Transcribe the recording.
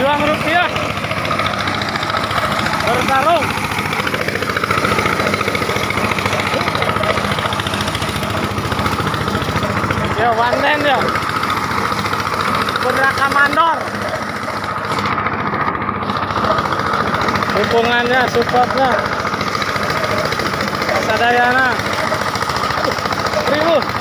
Pejuang rupiah bertarung. Ya Wanden ya. Putra Komandor. Dukungannya, supportnya. Sadayana. Ribu.